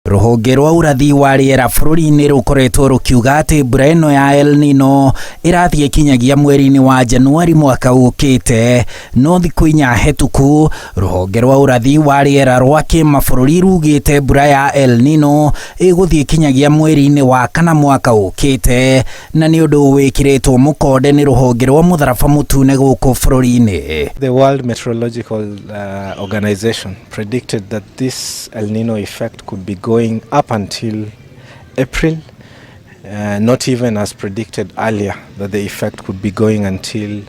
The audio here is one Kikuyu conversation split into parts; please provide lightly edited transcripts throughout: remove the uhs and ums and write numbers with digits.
Rũhonge rwa ũrathi wa rĩera bũrũri-inĩ rũkoretwo rũkiuga atĩ mbura ĩno ya El Nino ĩrathiĩ ĩkinyagia mweri-inĩ wa Januari mwaka ũkĩte. No thikũ inya hetũku, rũhonge rwa ũrathi wa rĩera rwa kĩmabũrũri rugĩte mbura ya El Nino ĩgũthiĩ kinyagia mweri-inĩ wa kana mwaka ũkĩte, na nĩ ũndũ wĩkĩrĩtwo mũkonde nĩ rũhonge rwa mũtharaba mũtune gũkũ bũrũri-inĩ. The World Meteorological Organization predicted that this El Nino effect could be going up until April, not even as predicted earlier that the effect could be going until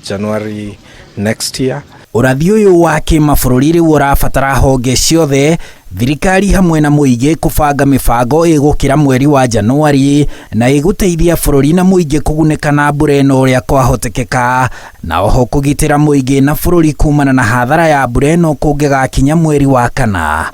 January next year. Ũrathi ũyũ wa kĩmabũrũri rĩu ũrabatara honge ciothe, thirikari hamwe na mũingĩ, kũbanga mĩbango ĩgũkĩra mweri wa Januari na ĩgũteithia bũrũri na mũingĩ kũgunĩka na mbura ĩno ũrĩa kwahotekeka, na oho kũgitĩra mũingĩ na bũrũri kumana na hathara ya mbura ĩno kũngĩgakinya mweri wa kana.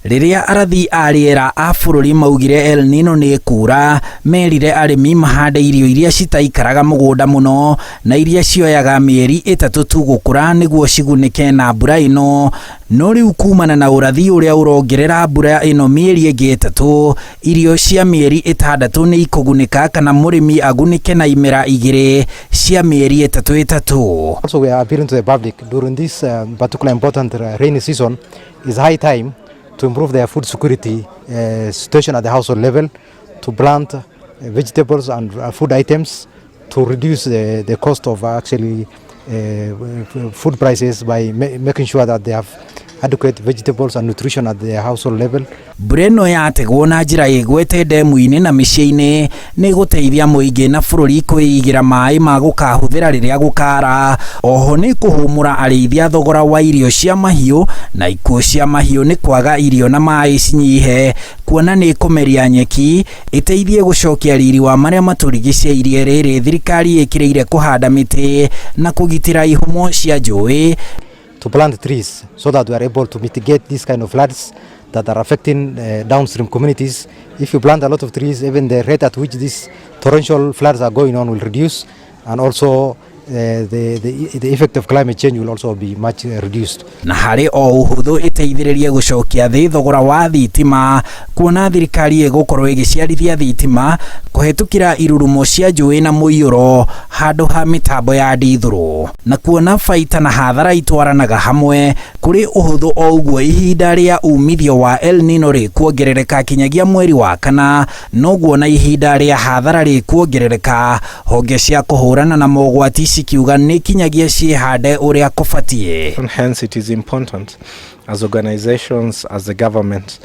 Rĩrĩa arathi a rĩera a bũrũri maugire El Nino nĩ ĩkura, merire arĩmi mahande irio iria citaikaraga mũgũnda mũno na iria cioyaga mĩeri 3 tu gũkũra nĩguo cigunĩke na mbura ĩno. No rĩu kumana na ũrathi ũrĩa ũrongerera mbura ĩno mĩeri ĩngĩ 3, irio cia mĩeri 6 nĩ ikũgunĩka kana mũrĩmi agunĩke na imera 2 cia mĩeri 3 3. Also, we are appealing to the public during this particular important rainy season. Is high time to improve their food security situation at the household level, to plant vegetables and food items to reduce the cost of actually food prices by making sure that they have adequate vegetables and nutrition at their household level. Mbura ĩno yategwo na njĩra ĩgwete ndemu-inĩ na mĩciĩ-inĩ nĩ gũteithia mũingĩ na bũrũri kwĩigĩra maĩ ma gũkahũthĩra rĩrĩa gũkara. Oho nĩ kũhũmũra arĩithia thogora wa irio cia mahiũ na ikuũ cia mahiũ nĩ kwaga irio na maĩ cinyihe, kuona nĩ kũmeria nyeki ĩteithie gũcokia riri wa marĩa matũrigicĩirie rĩrĩ thirikari ĩkĩrĩire kũhanda mĩtĩ na kũgitĩra ihumo cia njũĩ. To plant trees so that we are able to mitigate these kind of floods that are affecting downstream communities. If you plant a lot of trees, even the rate at which these torrential floods are going on will reduce, and also the effect of climate change will also be much reduced. Na harĩ o ũhũthũ ĩteithĩrĩrie gũcokia thĩ thogora wa thitima, kuona thirikari ĩgũkorwo ĩgĩciarithia thitima kũhetũkĩra irurumo cia njũĩ na mũiyũro handũ ha mĩtambo ya ndithũrũ, na kuona baita na hathara itwaranaga hamwe kũrĩ ũhũthũ. O ũguo ihinda rĩa umithio wa El Nino rĩkuongerereka kinyagia mweri wa kana, noguo na ihinda rĩa hathara rĩkuongerereka, honge cia kũhũrana na mogwati cikiuga nĩ kinyagia ciĩhande ũrĩa kũbatiĩ. And hence it is important as organizations, as the government,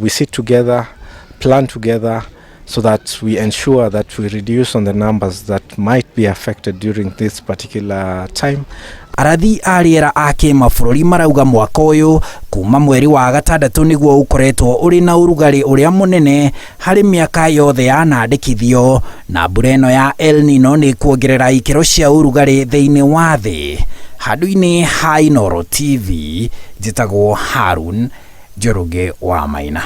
we sit together, plan together, so that we ensure that we reduce on the numbers that might be affected during this particular time. Arathi a rĩera a kĩmabũrũri marauga mwaka ũyũ kuma mweri wa gatandatũ nĩguo ũkoretwo ũrĩ na ũrugarĩ ũrĩa mũnene harĩ mĩaka yothe yanandĩkithio, na mbura ĩno ya El Nino nĩ kuongerera ikĩro cia ũrugarĩ thĩinĩ wa thĩ. Handũ-inĩ ha Inooro TV, njĩtagwo Harun Njoroge wa Maina.